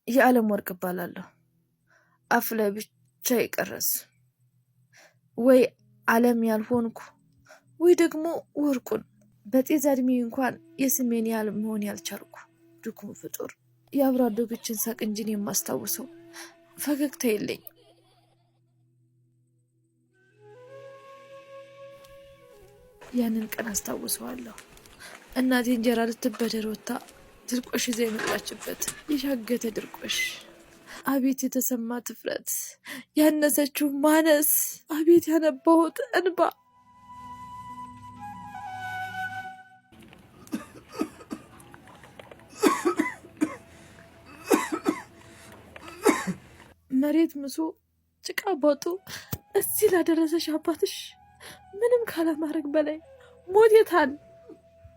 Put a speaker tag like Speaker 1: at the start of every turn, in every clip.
Speaker 1: የዓለም ወርቅ እባላለሁ። አፍ ላይ ብቻ የቀረስ ወይ ዓለም ያልሆንኩ ወይ ደግሞ ወርቁን በጤዛ እድሜ እንኳን የስሜን ያህል መሆን ያልቻልኩ ድኩም ፍጡር። የአብሮ አደጎችን ሳቅ እንጂን የማስታውሰው ፈገግታ የለኝ። ያንን ቀን አስታውሰዋለሁ። እናቴ እንጀራ ልትበደር ወጥታ ድርቆሽ ይዛ የመጣችበት የሻገተ ድርቆሽ። አቤት የተሰማ ትፍረት፣ ያነሰችው ማነስ፣ አቤት ያነባሁት እንባ። መሬት ምሶ ጭቃ ቦጡ እዚህ ላደረሰሽ አባትሽ ምንም ካለማድረግ በላይ ሞት የታል?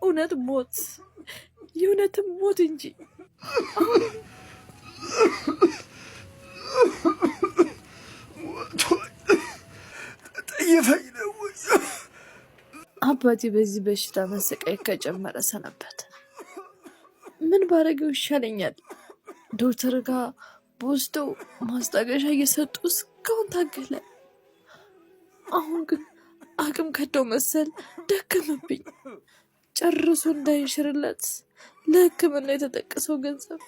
Speaker 1: እውነት ሞት፣ የእውነትም ሞት እንጂ። አባቴ በዚህ በሽታ መሰቃየት ከጀመረ ሰነበት። ምን ባረገው ይሻለኛል? ዶክተር ጋር በወስደው ማስታገሻ እየሰጡ እስካሁን ታገለ። አሁን ግን አቅም ከደው መሰል ደከመብኝ። ጨርሶ እንዳይሽርለት ለሕክምና የተጠቀሰው ገንዘብ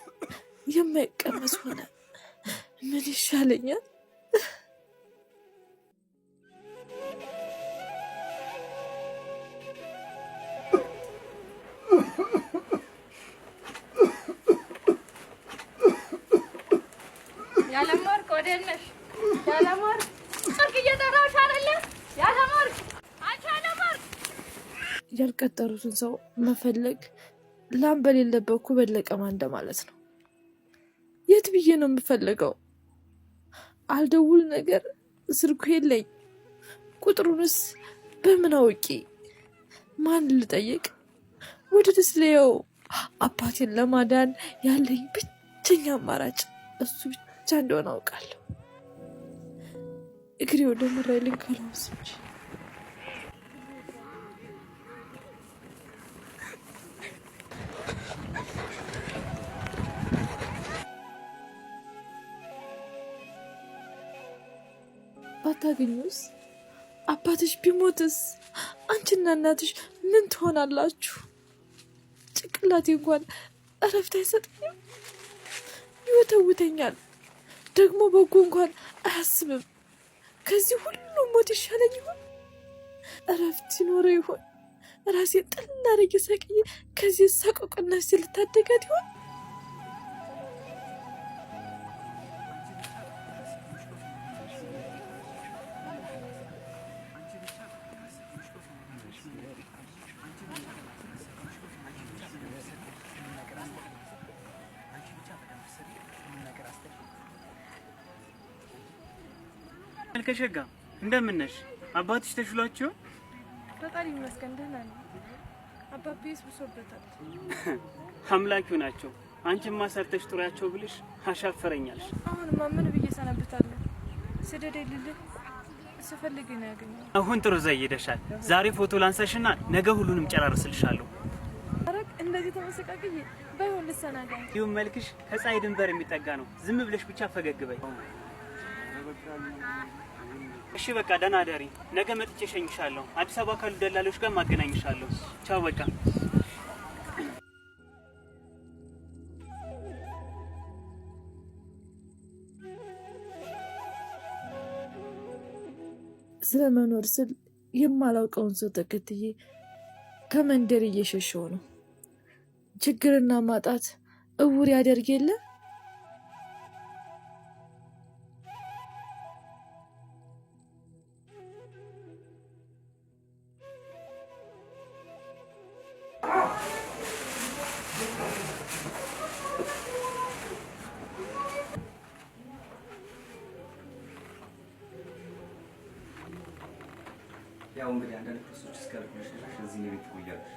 Speaker 1: የማይቀመስ ሆነ። ምን ይሻለኛል?
Speaker 2: ያለምወርቅ ወዴት ነሽ? ያለምወርቅ ወርቅ እየጠራሁሽ አይደለ? ያለምወርቅ አንቺ ያለምወርቅ።
Speaker 1: ያልቀጠሩትን ሰው መፈለግ ላም በሌለበት ኩበት ለቀማ እንደማለት ነው። የት ብዬ ነው የምፈልገው? አልደውል ነገር ስልኩ የለኝ። ቁጥሩንስ በምን አውቂ? ማን ልጠይቅ? ወደ ደስለየው አባቴን ለማዳን ያለኝ ብቸኛ አማራጭ እሱ ብቻ እንደሆነ አውቃለሁ። እግሬ ወደ መራይልኝ ካላውስ እንጂ ባታገኙስ? አባትሽ ቢሞትስ? አንቺና እናትሽ ምን ትሆናላችሁ? ጭንቅላቴ እንኳን እረፍት አይሰጠኝም፣ ይወተውተኛል። ደግሞ በጎ እንኳን አያስብም። ከዚህ ሁሉ ሞት ይሻለኝ ይሆን? እረፍት ይኖረው ይሆን? ራሴ ጥል አድርጌ ሰቅዬ ከዚህ ሰቆቅና ልታደጋት ይሆን?
Speaker 3: መልከሸጋ እንደምን ነሽ? አባትሽ ተሽሏቸው?
Speaker 2: ፈጣሪ ይመስገን ደህና ነኝ። አባቤስ ብሶበታል።
Speaker 3: አምላኪው ናቸው። አንቺማ ሰርተሽ ጥሪያቸው ብልሽ አሻፈረኛልሽ።
Speaker 2: አሁንማ ምን ብዬ ሰነብታለሁ? ስደደኝ ልልህ ስፈልግ ነው ያገኘው።
Speaker 3: አሁን ጥሩ ዘይደሻል። ዛሬ ፎቶ ላንሳሽና ነገ ሁሉንም ጨራርስልሻለሁ።
Speaker 2: አረግ እንደዚህ ተመሰቃቅዬ ባይሆን ልሰናዳኝ።
Speaker 3: ይሁን መልክሽ ከፀሐይ ድንበር የሚጠጋ ነው። ዝም ብለሽ ብቻ ፈገግ በይ። እሺ በቃ ደህና አደሪ። ነገ መጥቼ እሸኝሻለሁ። አዲስ አበባ ካሉ ደላሎች ጋር ማገናኝሻለሁ። ቻው በቃ።
Speaker 1: ስለ መኖር ስል የማላውቀውን ሰው ተከትዬ ከመንደር እየሸሸው ነው። ችግርና ማጣት እውር ያደርግ የለ።
Speaker 4: ያው እንግዲህ አንዳንድ ክሶች እስኪያልቁልሽ ድረስ እዚህ እኔ ቤት ትቆያለሽ።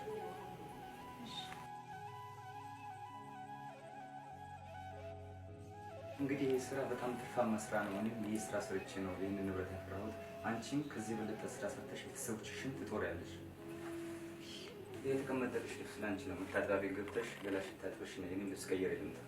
Speaker 4: እንግዲህ ይህ ስራ በጣም ትርፋማ ስራ ነው። እኔም ይህ ስራ ሰርቼ ነው ይህንን ንብረት ያፈራሁት። አንቺም ከዚህ የበለጠ ስራ ሰርተሽ ቤተሰቦችሽን ትጦሪያለሽ። ይህ የተቀመጠልሽ ልብስ ለአንቺ ነው። መታጠቢያ ቤት ገብተሽ ገላሽን ታጥበሽ ነው። የእኔም ልብስ ቀይሬ ልምጣ።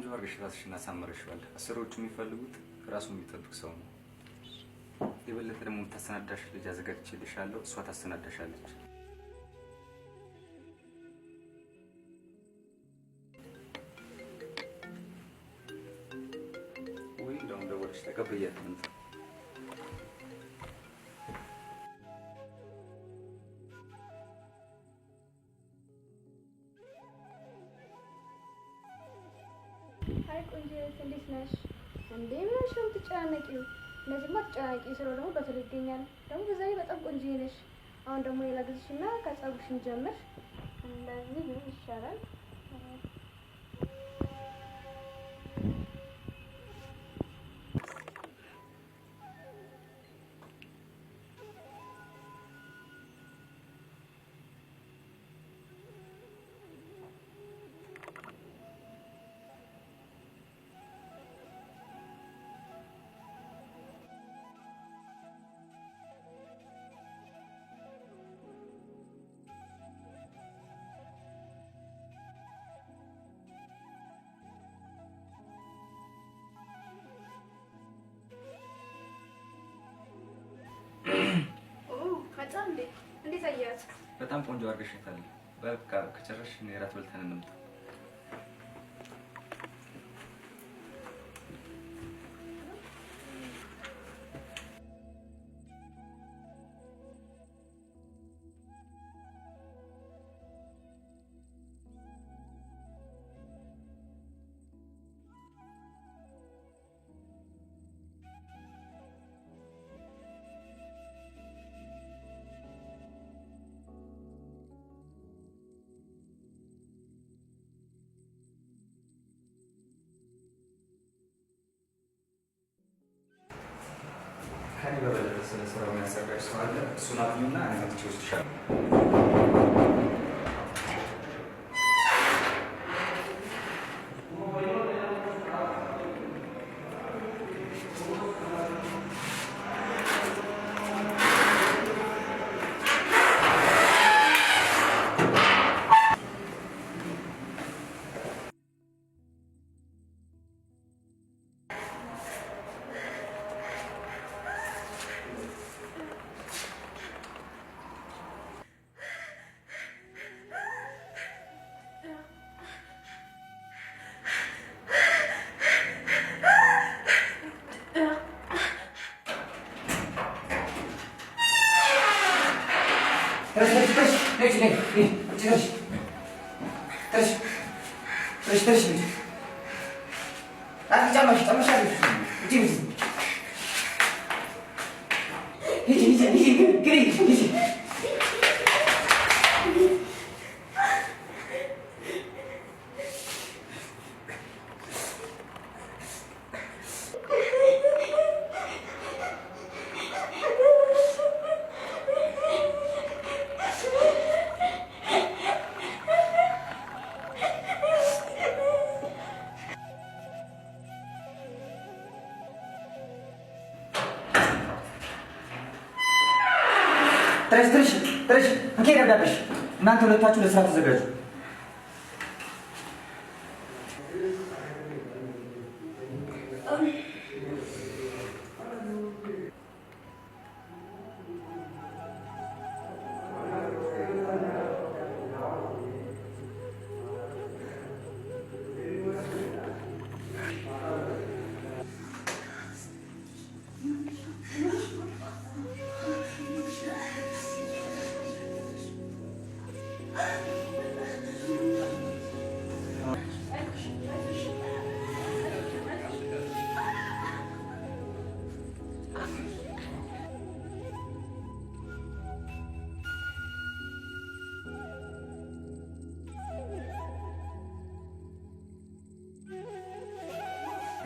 Speaker 4: አድርገሽ ራስሽን አሳምረሽዋል። አሰሪዎቹ የሚፈልጉት ራሱን የሚጠብቅ ሰው ነው። የበለጠ ደግሞ የምታሰናዳሽ ልጅ አዘጋጅቼልሻለሁ። እሷ ታሰናዳሻለች። ወይ እንደውም ደወለች፣ ተቀብያት ልምጣ።
Speaker 5: Hi ቆንጆ፣ እንዴት ነሽ? እንዴ ምን ሆነሽ ነው የምትጨናነቂው? እንደዚህማ አትጨናነቂ። ስራው ደግሞ በቶሎ ይገኛል። ደግሞ በዛ ላይ በጣም ቆንጆ ነሽ። አሁን ደግሞ ሌላ ጊዜሽና ከፀጉርሽ እንጀምር። እንደዚህ ቢሆን ይሻላል። መጣ እንዴ? እንዴት አያት?
Speaker 4: በጣም ቆንጆ አድርገሽታል። በቃ ከጨረስሽ እኔ እራት በልተን እንምጣ። ከኔ በበለጠ ስለ ስራው የሚያሰራሽ ሰው አለ። እሱን አግኙና እኔ መጥቼ እወስድሻለሁ።
Speaker 6: ተረሽ ተረሽ ተረሽ። እንኬ ደብዳቤሽ። እናንተ ሁለታችሁ ለስራ ተዘጋጁ።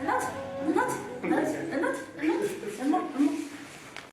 Speaker 2: እናት እናት